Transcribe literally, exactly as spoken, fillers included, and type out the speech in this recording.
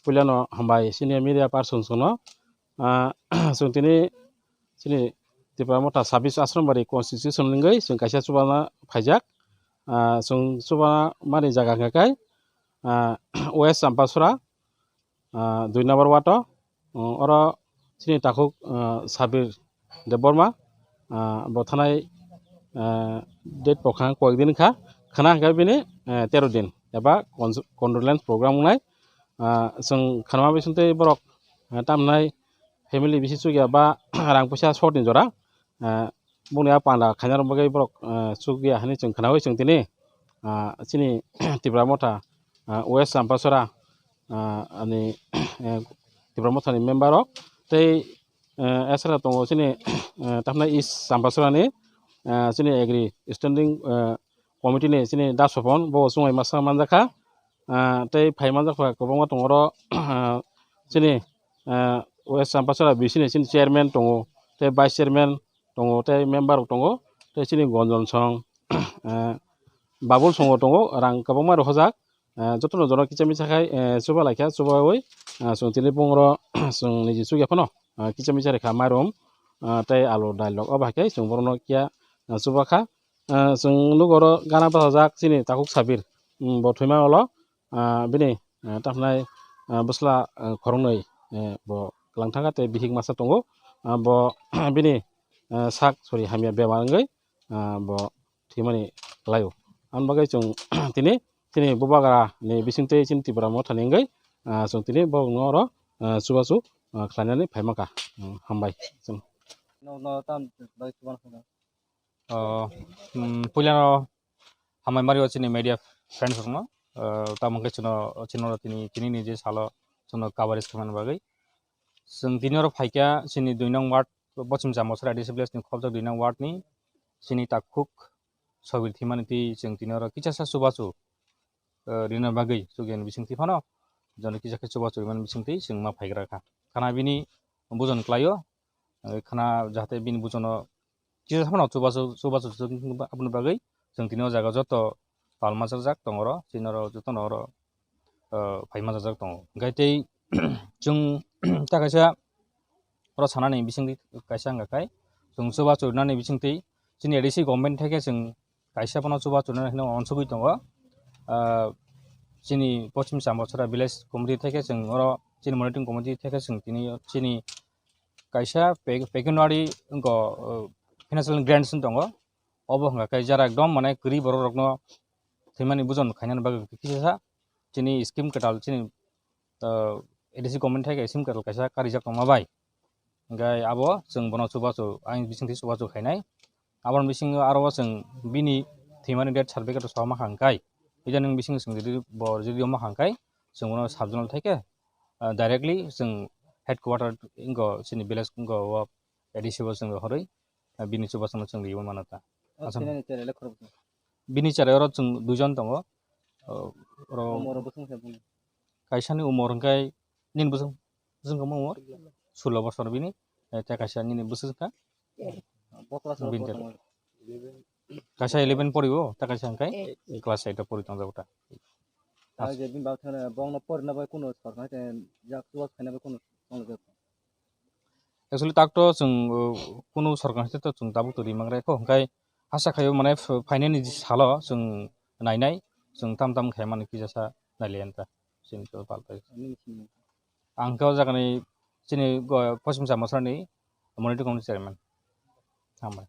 Puilano hambai senior media person sono, ah, chwng tini chini Tipra Motha sabis Ashram Bari constitution wngwi chwng kaisa chubana phaijak. Ah, chwng chubana mani jaga hwnkha khe, ah, West Champasora, ah, dui number ward o, ah, oro chini takhuk, ah, Sabir Debbarma, ah, bo thanai, ah, date pokha koyek din kha, khana hwnkha bini, ah, tero din eba con-, condolence program wngnai. Ah, chwng khanama bisingtwi borok, ah, tamnai family bisi chukya ba rang puisa short ni jora, ah, bongni a panda khaina rok bagwi borok, ah, chukya hinwi chwng khnaui chwng tini, ah, chini Tipra Motha, ah, West Champasora, ah, ani, eh, Tipra Motha ni member rok tei, eh, esra tongo chini, eh, tamnai East Champasora ni, ah, chini agri standing, eh, committee ni chini Dasopon bo chungai masa manjakha, ah, tei phai manjakha kwbangma tongo oro, ah, chini, ah, West Champasora B C ni chini chairman tongo, tei vice chairman tongo, tei member rok tongo, tei chini Gonjon Song, ah, Babul Songo tongo, rang kwbangma rohorjak, ah, jotono jono kicha micha khai, eh, chuba laikha, chubaui, ah, chwng tini bongoro chwng niji chukya phano, ah, kicha micha rikha mairum, ah, tei alu dail rok, obo hai khe chwng borokno kiya, ah, chubakha. Ah, chwng nugo oro gana bwsajak chini takhuk Sabir, um, bo thwima ulo, ah, bini, ah, tamhnai, ah, bwsla, ah, khoroknwi, eh, bo kwlangthangkha tei bihik masa tongo. Ah, bo bini, ah, sak sori hamya bemar wngwi, ah, bo thwimani kwlaio. Aboni bagwi chwng tini chini bubagra ni bisingtwi chini Tipra Motha ni wngwi, ah, chwng tini borokno oro, ah, chubachu, ah, khlainani phaimankha. Hmm, hambai chwng. No, no, tam bai chuban khana. Oh, hmm, puilano hambai mario chini media friends rokno, ah, tamo khe chwngno, chwngno tini, tini ni je salo chwngno coverage khaimani bagwi. Chwng tini oro phaikha chini dui nong ward, Pochim Champasora A D C village ni khobjak dui nong ward ni chini takhuk Sabir thwimani twi chwng tini oro kichasa chubachu, eh, rina bagwi chukya ni bisingtwi phano jono kisa khe chubachu rimani bisingtwi chwng ma phaigra kha. Khana bini bujon klaio, eh, khana jahate bini bujono kisa phano chubachu, chubachu aboni bagwi chwng tini o jaga joto pal majak jak tongo oro, chini oro jotono oro, eh, phai majak jak tongo. Hwnkhe tei chwng ta kaisa oro sanani bisingtwi kaisa wngkha khai chwng chubachu rinani bisingtwi chini A D C government theke chwng kaisa phano chubachu rina hino uansugwi tongo. Ah, chini Pochim Champasora village committee theke chwng oro chini monitoring committee theke chwng tini chini kaisa pe-, pecuniary wngkha, ah, financial grants wng tongo. Obo wngkha khe jara ekdom mane kwrwi borok rokno thwimani bujon khainani bagwi kisa sa chini scheme kwtal chini, ah, A D C government theke scheme kwtal kaisa karijak tongma bai. Hwnkhe abo chwng bono chubachu, ayang bisingtwi chubachu khainai. Aboni bisingo aro o chwng bini thwimani date certificate rok soma kha hwnkhe, idaning bising chwng jodi bo jodi omo kha hwnkhe, chwng bono sub zonal theke, ah, directly chwng headquarter wngkha chini village wngkha o A D C o chwng rohorwi, ah, bini chubachuno chwng riwi mano ta. O Asam. Thwinani cherai le khoroksa? Bini cherai oro chwng duijon tongo. O, oro Umor bwswk se bini? Kaisani umor hwnkhe nini bwswk, bwswk wngkha umor? Sulo bosor bini, eh, tei kaisa nini bwswk wngkha? Bo class o Bini bo tei tongo? Kaisa eleven poriwo, tei kaisa hwnkhe Eight. Class eight o pori tongjago ta. Ah, je bini bagwi thangna bongno porina bai kunu sorkar hai jak tuwak khaina bai kunu tonglaijak. Actually, tak to chwng, uh, kunu sorkar hai to chwng tabuk to rimang rek kho, hwnkhe asa khaio mane ph-, phainani salo chwng nainai, chwng tam tam khaimani kisa sa nailaiya ta, chini to paltai. Nini simi? Ang khe o jagani chini go-, Pochim Champasora ni monitoring committee chairman. Hambai.